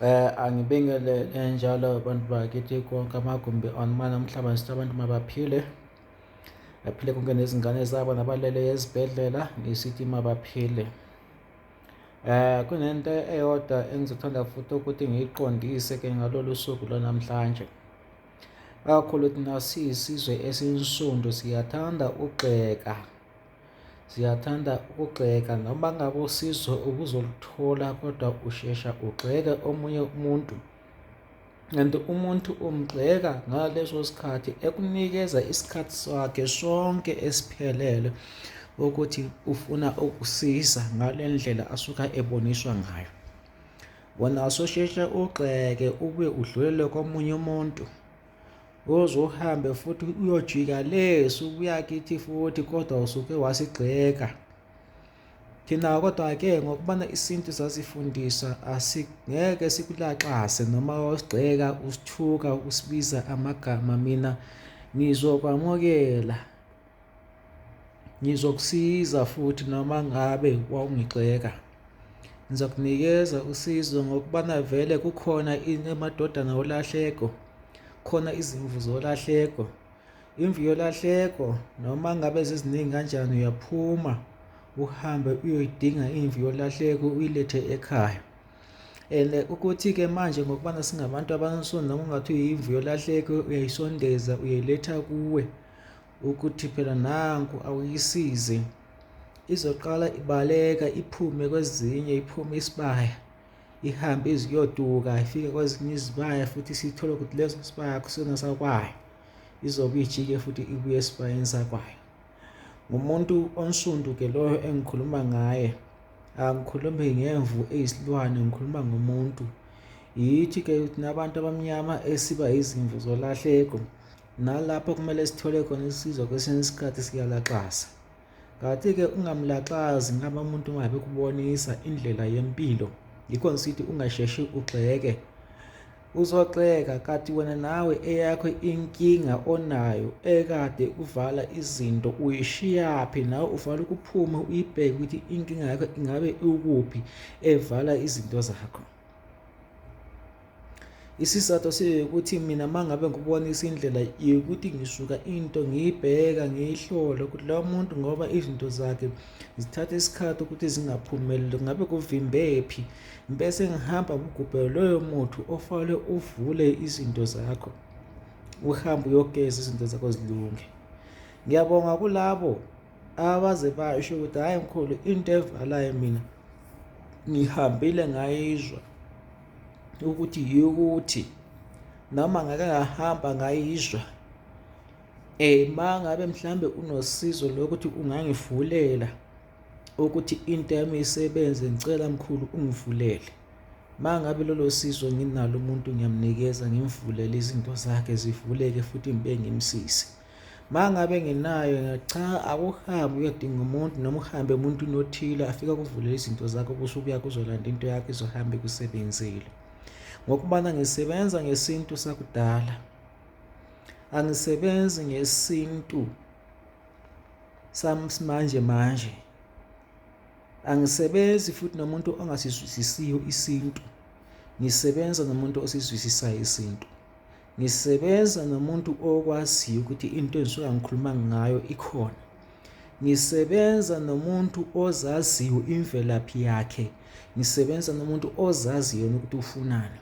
Angibingelele njalo abantu bakithi konke amagumbi omane omhlaba ngithi abantu mabaphile, baphile konke nezingane zabo nabalele ezibhedlela ngisithi mabaphile. Kunento eyodwa engizothanda futhi ukuthi ngiyiqondise ke ngalolu suku lwanamhlanje. Kakhulu thina siyisizwe esinsundu siyathanda ukugxeka. Siyathanda ukugxeka noma ngabe usizo ubuzoluthola kodwa ushesha ugxeke omunye umuntu. And umuntu umgxeka ngaleso sikhathi ekunikeza isikhathi sakhe sonke esiphelele ukuthi ufuna ukusiza ngale ndlela asuka eboniswa ngayo. Wena ususheshe ugxeke ubuye udlulele komunye umuntu. Uze uhambe futhi uyojika le subuya kithi futhi kodwa usuke wasigxeka. Thina kodwa-ke ngokubana isintu sasifundisa asingeke sikulaxase noma usigxeka usithuka usibiza amagama mina ngizokwamukela ngizokusiza futhi noma ngabe wawungigxeka. Ngizokunikeza usizo ngokubana vele kukhona amadodana olahleko, khona izimvu zolahleko. Imvu yolahleko noma ngabe ziziningi kanjani uyaphuma uhambe uyoyidinga imvu yolahleko uyilethe ekhaya. And ukuthi-ke manje ngokubana singabantu abansundu noma ungathi uyimvu yolahleko uyayisondeza uyayiletha kuwe ukuthi phela nanku awuyisize izoqala ibaleka iphume kwezinye iphume isibaya ihambe iziyoduka ifike kwezinye izibaya futhi sithole ukuthi leso sibaya akusona sakwayo izobe ijike futhi ibuye esibayeni sakwayo. Ngumuntu onsundu-ke loyo engikhuluma ngaye, angikhulumi ngemvu eyisilwane ngikhuluma ngomuntu. Yithi-ke thina abantu abamnyama esiba izimvu zolahleko nalapho kumele sithole khona usizo kwesinye isikhathi siyalaxaza. Kanti-ke ungamlaxazi ngabe umuntu ungabe kubonisa indlela yempilo. Yikho ngisithi ungasheshi ugxeke. Uzogxeka kanti wena nawe eyakho inkinga onayo ekade uvala izinto uyishiyaphi nawe ufanele ukuphume uyibheke ukuthi inkinga yakho ingabe ikuphi evala izinto zakho. Isizathu siwukuthi mina uma ngabe ngikubonisa indlela yokuthi ngisuka into ngiyibheka ngiyihlole ukuthi loyo muntu ngoba izinto zakhe zithatha isikhathi ukuthi zingaphumeleli ngabe kuvimbephi bese ngihamba ngigubhe loyo muthi ofanele uvule izinto zakho uhambe uyogeza izinto zakho zilunge. Ngiyabonga kulabo abaze basho ukuthi hhayi mkhulu into evalayo mina ngihambile ngayizwa ukuthi yikuthi noma ngake ngahamba ngayizwa mangabe mhlambe unosizo lokuthi ungangivulela ukuthi into yami isebenze ngicela mkhulu ungivulele. Mangabe lolo sizo nginalo umuntu ngiyamnikeza ngimvulele izinto zakhe zivuleke futhi ngibe ngimsize. Mangabe nginayo cha akuhambe uyodinga umuntu noma uhambe emuntwini othile afike akuvulele izinto zakho kusho ubuya kuzolanda into yakho izohamba ikusebenzile. Ngokubana ngisebenza ngesintu sakudala, angisebenzi ngesintu samanje manje. Angisebenzi futhi nomuntu ongasizwisisiyo isintu, ngisebenza nomuntu osizwisisayo isintu. Ngisebenza nomuntu okwaziyo ukuthi into engisuka ngikhuluma ngayo ikhona. Ngisebenza nomuntu ozaziyo imvelaphi yakhe. Ngisebenza nomuntu ozaziyo ukuthi ufunani.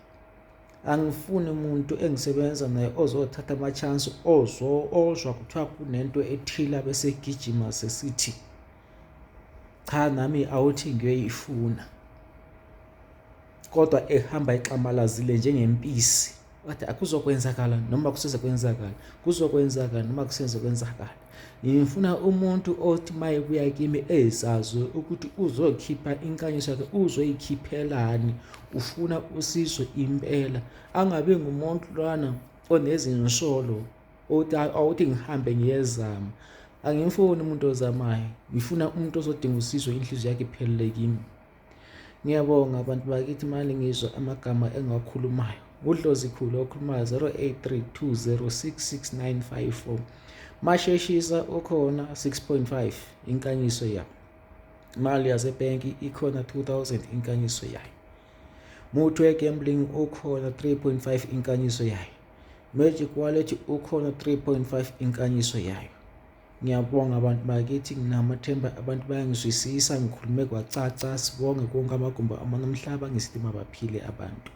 Angifuni umuntu engisebenza naye ozothatha ama-chance ozo ozwa kuthiwa kunento ethile abese egijima sesithi cha nami awuthi ngiyoyifuna. Kodwa ehamba examalazile njengempisi wathi akuzokwenzakala noma kuseze kwenzakala kuzokwenzakala noma kuseze kwenzakala. Ngifuna umuntu othi mayebuya kimi ezazi ukuthi uzokhipha inkanyiso yakhe uzoyikhiphelani ufuna usizo impela angabi ngumuntu lwana onezinsolo othi awuthi ngihambe ngiyezama. Angimfuni umuntu ozamayo ngifuna umuntu ozodinga usizo inhliziyo yakhe iphelele kimi. Ngiyabonga bantu bakithi mani ngizwa amagama engiwakhulumayo. UDlozi Khulu okhulumayo 0832066954. Masheshisa ukhona 6.5 inkanyiso yayo. Imali yasebhenki ikhona 2000 inkanyiso yayo. Muthi we-gambling ukhona 3.5 inkanyiso yayo. Magic Wallet ukhona 3.5 inkanyiso yayo. Ngiyabonga abantu bakithi, nginamathemba abantu bayangizwisisa, ngikhulume kwacaca. Sibonge konke amagumbi amane omhlaba, ngisithi mabaphile abantu.